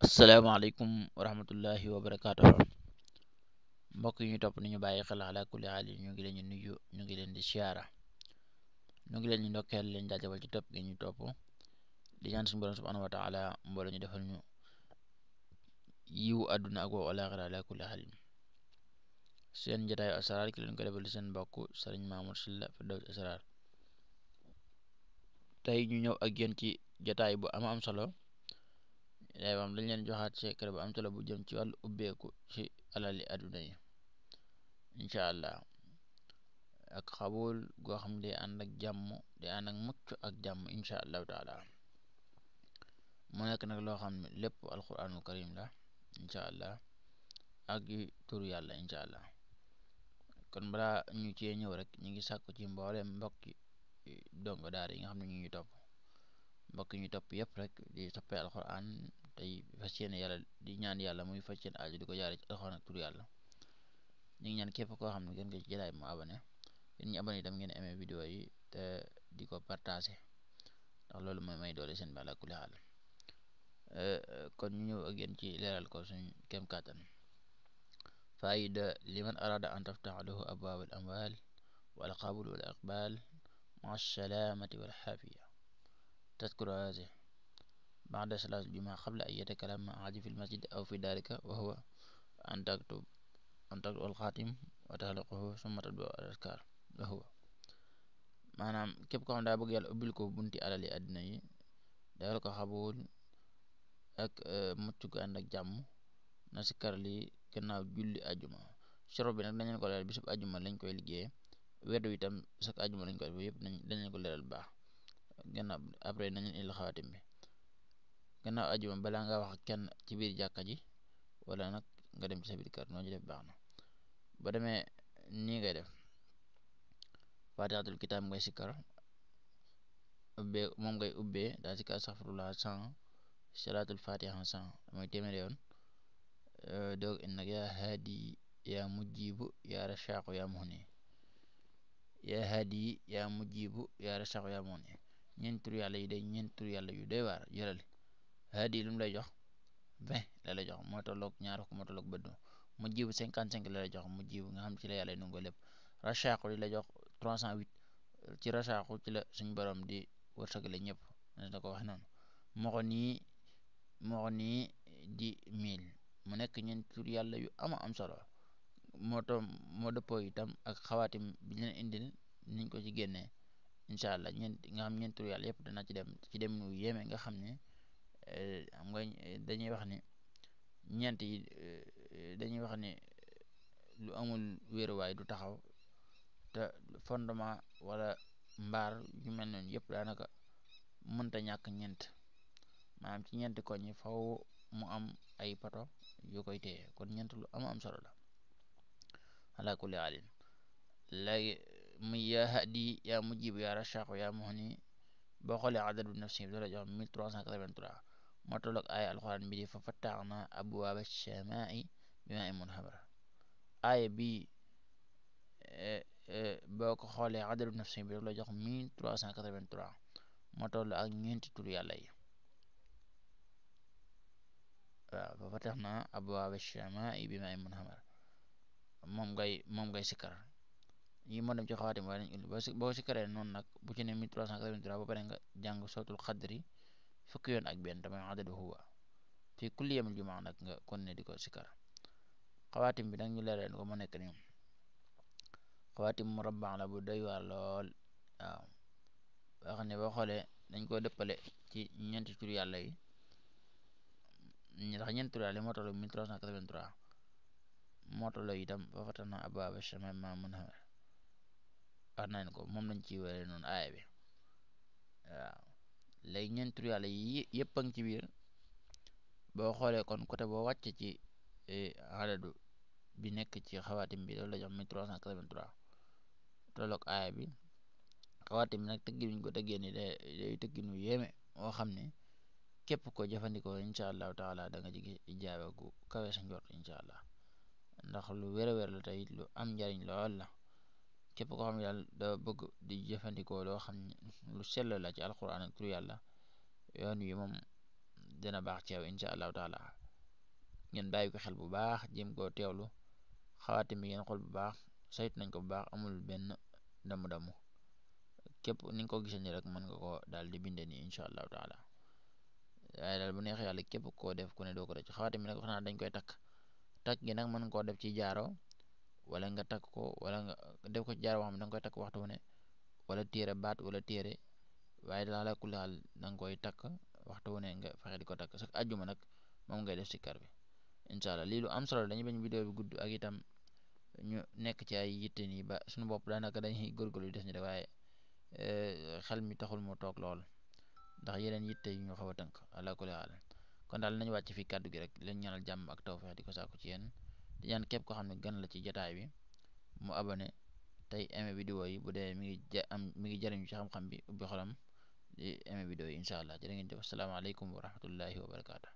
asalaamaaleykum wa rahmatullahi wa barakaatuhu mbokk yi ñu topp ni ñu bàyyi xel ala kulli haal ñu ngi leen di nuyu ñu ngi leen di siyaara ñu ngi leen di ndokkeel leen jaajëfal ci topp gi ñu topp di ñaan suñu borom subhanahu wa taala mbooloo ñu defal ñu yiwu àdduna ak wa alaaxira ala kulli haal seen jotaayu asraar ki leen ko defal seen mbokk sëriñ Mamour Sylla Firdawsi Asraar tey ñu ñëw ak yéen ci jotaay bu am solo dañ leen joxaat secret bu am solo bu jëm ci wàllu ubbeeku ci alali àdduna yi incha allah ak xabul goo xam ne day ànd ak jàmm day ànd ak mucc ak jàmm incha allahu taala mu nekk nag loo xam ne lépp alquranul karim la incha allah ak tur yàlla incha allah kon balaa ñu cee ñëw rek ñu ngi sàkku ci mbooleem mbokki dongo daara yi nga xam ne ñu topp mbokk ñu topp yëpp rek di toppee alquran tey fas yéene yàlla di ñaan yàlla muy fas yéene aju di ko jaare ci alquran ak tur yàlla ñu ngi ñaan képp koo xam ne gën nga ci jëlaay mu abonné yéen ñi abonné itam ngeen aimé vidéo yi te di ko partagé ndax loolu mooy may doole seen bi ala kulli xaal kon ñu ñëw ak yéen ci leeral ko suñ kem kàttan faida liman arada an taftaxa lahu abwaab al amwal wal qabul wal iqbal ma salaamati wal xaafiya tadkuru haadihi بعد صلاة الجمعة قبل أن يتكلم مع أحد في المسجد أو في دارك وهو أن تكتب الخاتم وتغلقه ثم تتبع الأذكار وهو maanaam képp koo xam daa bëgg yàlla ubbil ko bunti alali àddina yi defal ko xabul ak mucc gu ànd ak jàmm na si kar li gannaaw julli ajuma soro bi nag dañ leen ko leeral bisub ajuma lañ koy liggéey weddu itam sax ajuma lañ koy def yëpp dañ leen ko leeral baax gannaaw après nañ leen il xawaatim bi gannaaw ajuma balaa nga wax kenn ci biir jàkka ji wala nag nga dem ci sa biir kër noonu def baax na ba demee nii ngay def faatixatul kitaab ngay sikkar moom ngay ubbee daa sikkar astaxfirullah 100 salaatul fatiha 100 mooy téeméer yoon doog in nag yaa haadi yaa mujjibu yaa rashaqu yaa muhni yaa haadi yaa mujjibu yaa rashaqu yaa muhni ñeent tur yàlla yi day ñeent tur yàlla yu doy waar jëlal haadi lu mu lay jox 20 la lay jox moo tolloog ñaar ko moo tolloog bëdd mujjibu 55 la lay jox mujjibu nga xam ci la yàlla nungoo lépp rashaqu li la jox 308 ci rashaqu ci la suñ borom di wërsëgale ñëpp na ko wax noonu moo nii di 1000 mu nekk ñeent tur yàlla yu am solo moo dëppoo itam ak xawaatim bi leen indil niñ ko ci génnee incha allah nga xam ñeent tur yàlla yëpp dana ci dem nu yéeme nga xam ne xam nga dañuy wax ni ñeent yi dañuy wax ni lu amul wéeruwaay du taxaw te fondement wala mbaar yu mel noonu yëpp daanaka mënta ñàkk ñeent maanaam ci ñeenti koñ yi faw mu am ay poto yu koy téye kon ñeent lu am solo la ala kulli alin léegi muy yaa hadi yaa mujibu yaa rashaqu yaa muhni boo xoolee adadu nafsi bi dala jox 1383 moo tolloog aaya alxuraan bi di fa fattaxna abwaaba samaai bi maa in munhamar aaya bi boo ko xoolee adadu nafsi bi dala jox 1383 moo toll ak ñeenti tur yàlla yi waaw fa fataxna abwaaba samaai bi maa in munhamar moom ngay sikkar yi moo dem ci xawaatim waaye nañ indi boo sikkaree noonu nag bu ci ne 1383 ba pare nga jàng sootul xadri fukki yoon ak benn tamit adadu huwa fii kulli yawmil jumaa nag nga kon ne di ko sikkar xawaatim bi nag ñu leeral ko mu nekk nii xawaatim mu rabbaax la bu doy waar lool waaw boo xam ne boo xoolee dañ ko dëppale ci ñeenti tur yàlla yi ndax ñeenti tur yàlla yi moo toll 1383 moo toll itam fa fataxna abwaaba samaai bi maa in munhamar wax nañ ko moom lañ ci wéree noonu aaya bi waaw léegi ñeent tur yàlla yi yëpp a ngi ci biir boo xoolee kon côté boo wàcce ci adadu bi nekk ci xawaatim bi loolu la jox 1383 tolloog aaya bi xawaatim bi nag tëggin ñu ko tëggee ni day tëggin wu yéeme moo xam ne képp ko jëfandikoo incha allahu taala da nga jigi ijaaba gu kawe sa njort incha allah ndax lu wér a wér la tey lu am njariñ lool la képp koo xam ne daal da bëgg di jëfandikoo loo xam ne lu sell la ci alquran ak tur yàlla yoon wi moom dina baax ci yow insha allahu taala. ngeen bàyyi ko xel bu baax jéem koo teewlu xawaatim bi ngeen xool bu baax saytu nañ ko bu baax amul benn damm-damm képp ni nga ko gisee nii rek mën nga ko daal di bindee nii insha allahu taala. waaye daal bu neex yàlla képp koo def ku ne doo ko rëcc. xawaatim bi nag wax naa dañ koy takk gi nag mën nga koo def ci jaaro wala nga takk ko wala nga def ko ci jaaro boo xam ne da nga koy takk waxtu wu ne wala téere baat wala téere waaye daal ala kulli xaal da nga koy takk waxtu wu ne nga fexe di ko takk sax àjjuma nag moom ngay def si kar bi incha allah lii lu am solo dañu bañ vidéo bi gudd ak itam ñu nekk ci ay yitte nii ba suñu bopp daanaka dañuy góorgóorlu des ñu de waaye xel mi taxul mu toog lool ndax yeneen yitte yu ñu xaw a tënk ala kulli xaal kon daal nañu wàcc fii kàddu gi rek leen ñaanal jàmm ak tawfeex di ko sàkku ci yéen di ñaan képp ko xam ne gan la ci jataay bi mu abonné tey aimé vidéo yi bu dee mi ngi jariñu ci xam-xam bi ubbi xolam di aimé vidéo yi incha allah jërë ngeen jëf asalaamaaleykum wa rahmatullahi wa barakaatu.